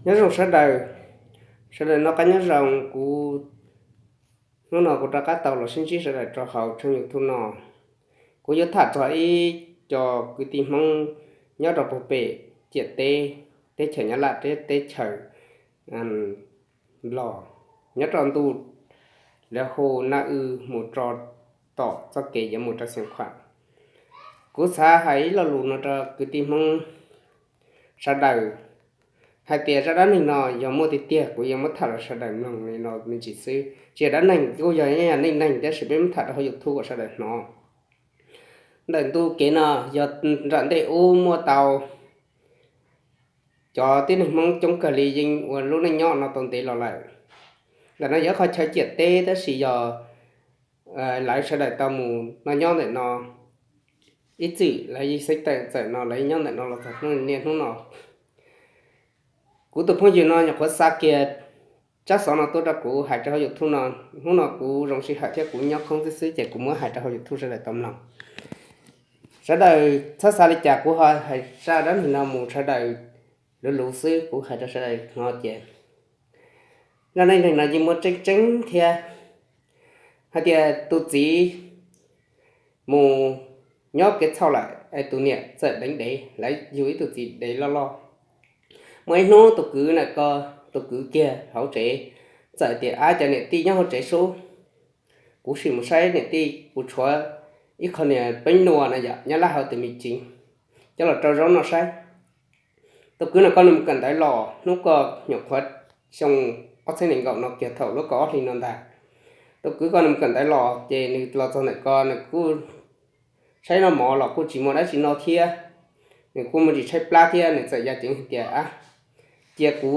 Nyob zoo sawv daws, sawv daws noj qab nyob zoo. Kuv, hnub no kuv rov qab tau los sib ntsib sawv daws rau hauv tshooj YouTube no. Kuv yuav tham txog ib co kwv tij Hmoob nyob rau puag pem ciam teb, teb chaws Nyab Laj thiab teb chaws Nplog, nyob rau ntuj, lawv hu Naj Wb mus rau tom txoj kev yuav mus rau Xeev Khuam. Kuv xav hais ib lo lus no rau kwv tij Hmoob sawv daws hais tias zaj dab neeg no yog muaj tiag tiag, kuv yuav muab tham los sawv daws mloog li no me ntsis xwb. Tsis yog dab neeg, kuj yog, yog neej neeg, tab sis peb muab tham rau hauv YouTube kom sawv daws hnov. Ntawm ntu kev no yog nram ntej ub muaj tau cov tib neeg Hmoob coob kawg li yeej ua lub neej nyob no tau ntev los lawm. Ntawm no yog ib qho chaw ciam teb tab sis yog lawv sawv daws tau mus no nyob ntawm no ib txwm, lawv yeej xeeb tawm txawm no, lawv nyob ntawm no los txog niaj hnub no. Kuv tus phooj ywg no nyuam qhuav xa kiag tsab xov no tuaj rau kuv hais rau hauv YouTube no. Hnub no kuv zoo sij hawm thiab kuv nyob khoob xwb xwb ces kuv muab hais rau hauv YouTube sawv daws tau mloog. Sawv daws txhob xav li cas, kuv ho hais zaj dab neeg no mus sawv daws luv luv xwb, kuv hais rau sawv daws hnov ces zaj dab neeg no yeej muaj tseeb tseeb thiab, hais tias tus txiv mus nyob kev txhaum lawm es tus niam txawm deev dev, lawv yug ib tug txiv dev loj loj. Muaj ib hnub tus kwv na ko, tus kwv kiag hauv tsev, txawm tias, Ab, cov niam tij nyob hauv tsev sub, kuv sim mus saib niam tij, kuv tshuav ib qho niag peeb nua no yom, nyob laj hauv tus me ceev, coj los rau zaub noj saib. Tus kwv no ko nws mus kawm ntawv los, hnub ko nyuam qhuav xyoo ob txhiab nees nkaum no kiag, thaum lub kaum ob hli no ntag. Tus kwv ko nws mus kawm ntawv los ces nws los txog ntawm ko nws kuj tshaib noj mov los kuj tsis muaj dab tsi noj thiab, nws kuj muaj ntsis tshaib plab thiab, nws txawm ya ceev hais tias, Ab, cia kuv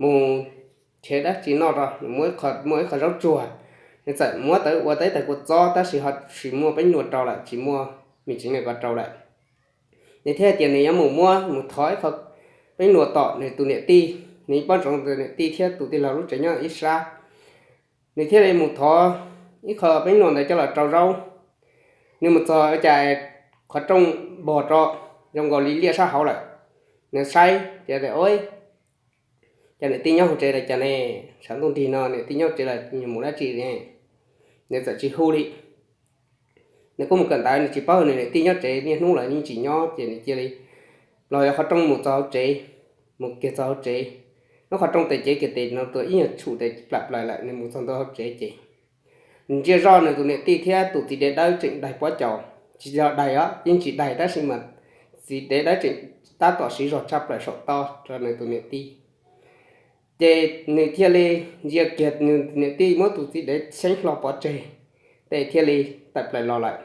mus nrhiav dab tsi noj rau. Nws muaj ib qho zaub tsuag, nws txawm muab tawb ua tau ib tawg kua txob tab sis ho tsis muaj peeb nua rau lawm, tsis muaj me ceev na ko rau lawm. Nws thiaj tias nws yuav mus muab mus thov ib qho peeb nua tom nws tus niam tij, nws paub ntsoov tus niam tij thiab tus tij laug lub tsev nyob ib sab. Nws thiaj li mus thov ib qho peeb nua ntawd coj los rau zaub. Nws mus txog cas qhov rooj npog rau zoo nkaus li liaj sab hauv lawm. Nws saib ces tias, Ua, cas niam tij nyob hauv tsev lawm cas ne? Tshav ntuj nrig no niam tij nyob hauv tsev lawm, nws mus dab tsi ne? Nws txawm tsis hu li. Nws kuj mus kawm ntawv, nws tsis paub nws niam tij nyob tsev, niaj hnub los yeej tsis nyob ces nws cia li los yog qhov rooj mus txog hauv tsev, mus kiag txog hauv tsev. Hnub qhov rooj tes cev kiag tes no tuaj ib nyuag tshum tes plam plaws lawm, nws mus txog ntua hauv tsev ces nws ntsia zoj nws tus niam tij thiab tus txiv dev dawb tseem daig pob caus, tsis yog daig os, yeej tsis daig tab sis mas txiv dev dawb tseem tab tom siv zog tshaj plaws saum toj rau nws tus niam tij. Ces nws thiaj li ntsia kiag nws niam tij muab tus txiv dev xyeeb hlo pov tseg, ces thiaj li tawm plaws los lawm.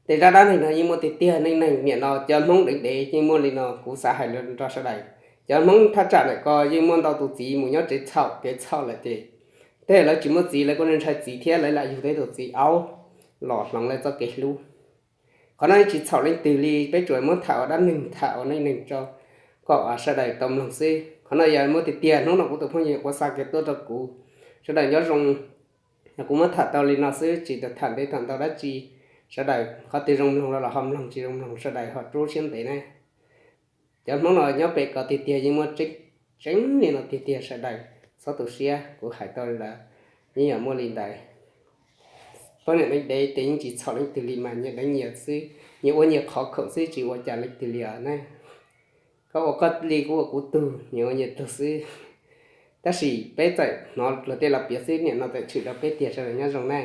Ces zaj dab neeg no yeej muaj tiag tiag, neej neeg niam no cov Hmoob deev dev yeej muaj li no, kuv xav hais rau sawv daws. Cov Hmoob thaj tsam ntawm ko yeej muaj ntau tus txiv mus nyob tsev txhaum kev txhaum lawm ces tej lawv tsis muaj txiv lawv kuj ntshai txiv thiab lawv lam yug tau tus txiv aub los hloov lawv txoj kev hlub. Qhov no tsis txhaum leej twg li, peb tsuas muab tham ua dab neeg tham ua neej neeg tso kom sawv daws tau mloog xwb. Qhov no yog muaj tiag tiag, hnub no kuv tus phooj ywg nyuam qhuav xa kiag tuaj rau kuv. Sawv daws nyob zoo, kuv muab tham tau li no xwb, tsis tau tham ntev tham ntau dab tsi. Sawv daws qhov twg zoo mloog los ho mloog, tsis zoo mloog sawv daws ho rub siab ntev na. Cov Hmoob no nyob pem ko tiag tiag yeej muaj tseeb, tseeb li no tiag tiag, sawv daws txhob tu siab, kuv hais tau li ntawd. Yeej yog muaj li ntawd. Poj niam deev dev ces yeej tsis txhaum leej twg li mas nyias deev nyias xwb, nyias ua nyias qhov khoom xwb, tsis ua cas leej twg li os na. Koj ua koj li, kuv ua kuv tug, nyias ua nyias tug xwb. Tab sis peb txawm hnov luag tej los piav xwb, niam no txawm tshwm rau peb tiag, sawv daws nyob zoo na.